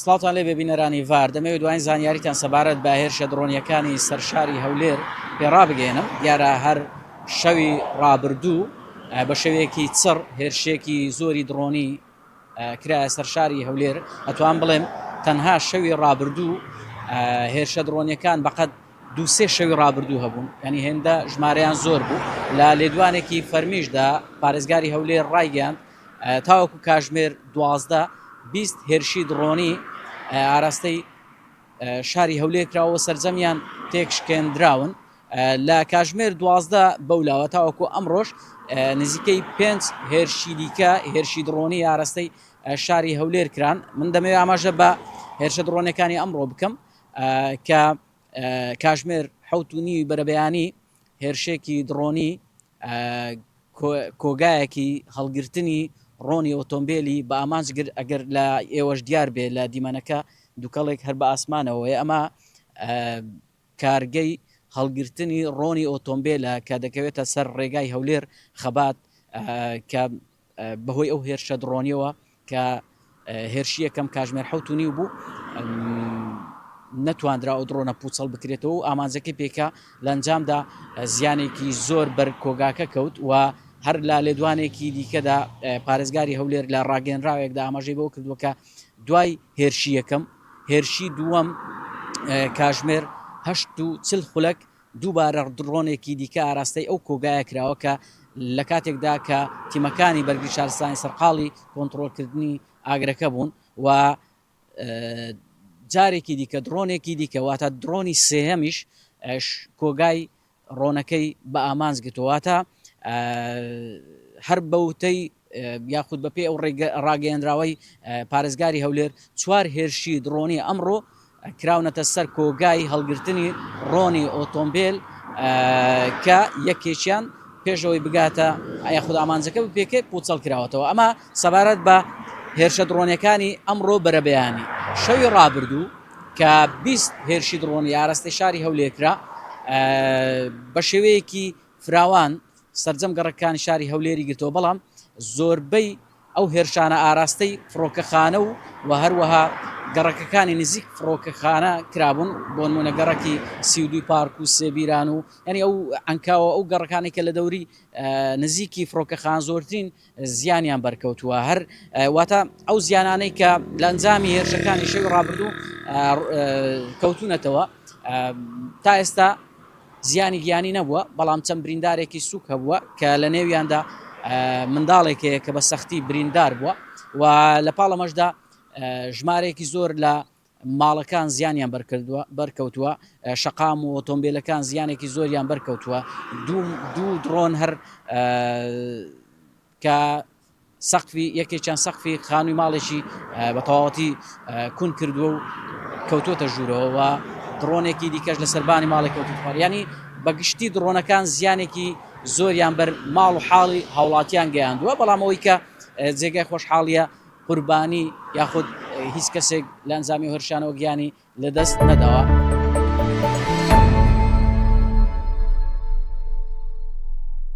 سڵاوتان لێبێ بینەرانی ڤار، دەمەوێت دواین زانیاریتان سەبارەت بە هێرشە دڕۆنییەکانی سەر شاری هەولێر پێ ڕابگەیەنم. دیارە هەر شەوی ڕابردوو بە شێوەیەکی چڕ هێرشێکی زۆری دڕۆنی کرایە سەر شاری هەولێر. ئەتوان بڵێم تەنها شەوی ڕابردوو هێرشە دڕۆنیەکان بەقەد دووسێ شەوی ڕابردوو هەبوون، ینی هێندە ژمارەیان زۆر بوو. لە لێدوانێکی فەرمیشدا پارێزگاری هەولێر ڕایگەیاند تاوەکو کاژمێر 12 20 هێرشی دڕۆنی ئاراستەی شاری هەولێر کراوە سەرجەمیان تێکشکێندراون. لە کاژمێر 12 بەولاوە تاوەکو ئەمڕۆش نزیکەی پێنج هێرشی دیکە هێرشی دڕۆنی ئاراستەی شاری هەولێر کران. من دەمەوێت ئاماژە بە هێرشە دڕۆنەکانی ئەمڕۆ بکەم کە کاژمێر حوت و نیوی بەرەبەیانی هێرشێکی دڕۆنی کۆگایەکی هەڵگرتنی ڕۆنی ئۆتۆمبیلی بە ئامانج گرت ئەگەر لە ئێوەش دیار بێ لە دیمەنەکە دووکەڵێک هەر بە ئاسمانەوەیە ئەمە کارگەی هەڵگرتنی ڕۆنی ئۆتۆمبیلە کە دەکەوێتە سەر ڕێگای هەولێر خەبات کە بەهۆی ئەو هێرشە دڕۆنیەوە کە هێرشی یەکەم کاژمێر حوت و نیو بوو نەتواندرا ئەو دڕۆنە پوچەڵ بکرێتەوە و ئامانجەکەی پێکا لە ئەنجامدا زیانێکی زۆر بەر کۆگاکە کەوت و هەر لە لێدوانێکی دیکەدا پارێزگاری هەولێر لە ڕاگەنراوێکدا ئاماژەی بەوە کردووە کە دوای هێرشی یەکەم هێرشی دووەم کاژمێر هەشت و چل خولەک دووبارە دڕۆنێکی دیکە ئاراستەی ئەو کۆگایە کراوە کە لە کاتێکدا کە تیمەکانی بەرگری شارستانی سەرقاڵی کۆنتڕۆڵکردنی ئاگرەکە بوون و جارێکی دیکە دڕۆنێکی دیکە واتە دڕۆنی سێهەمیش کۆگای ڕۆنەکەی بە ئامانج گرتووە واتە هەر بەوتەی یاخود بەپێی ئەو ڕاگەیەنراوەی پارێزگاری هەولێر چوار هێرشی دڕۆنی ئەمڕۆ کراونەتە سەر کۆگای هەڵگرتنی ڕۆنی ئۆتۆمبیل کە یەکێکیان پێشەوەی بگاتە یاخود ئامانجەکە بپێکێت پوچەڵ کراوەتەوە ئەمە سەبارەت بە هێرشە دڕۆنیەکانی ئەمڕۆ بەرەبەیانی شەوی ڕابردوو کە 20 هێرشی دڕۆنی ئاراستەی شاری هەولێر کرا بە شێوەیەکی فراوان سەرجەم گەڕەکەکانی شاری هەولێری گرتەوە، بەڵام زۆربەی ئەو هێرشانە ئاراستەی فڕۆکەخانە و و هەروەها گەڕەکەکانی نزیک فڕۆکەخانە کرابوون، بۆ نموونە گەڕەکی 32 پارک و سێبیران و یانی ئەو عەنکاوە ئەو گەڕەکانەی کە لە دەوری نزیکی فڕۆکەخان زۆرترین زیانیان بەرکەوتووە هەر واتە ئەو زیانانەی کە لە ئەنجامی هێرشەکانی شەوی ڕابردوو کەوتونەتەوە تا ئێستا زیانی گیانی نەبووە، بەڵام چەند بریندارێکی سووک هەبووە کە لە نێویاندا منداڵێک هەیە کە بە سەختی بریندار بووە و لە پاڵ ئەمەشدا ژمارەیەکی زۆر لە ماڵەکان زیانیان بەرکردووە بەرکەوتووە شەقام و ئۆتۆمبیلەکان زیانێکی زۆریان بەرکەوتووە دوو دوو دڕۆن هەر کە سەقفی یەکێکیان سەقفی خانووی ماڵێکی بە تەواوەتی کون کردووە و کەوتووەتە ژوورەوە و دڕۆنێکی دیکەش لە سەربانی ماڵێک کەوتووەتە خوار یانی بە گشتی دڕۆنەکان زیانێکی زۆریان بەر ماڵ و حاڵی هاوڵاتیان گەیاندووە بەڵام ئەوەی کە جێگای خۆشحاڵیە قوربانی یاخود هیچ کەسێک لە ئەنجامی هێرشانەوە گیانی لەدەست نەداوە.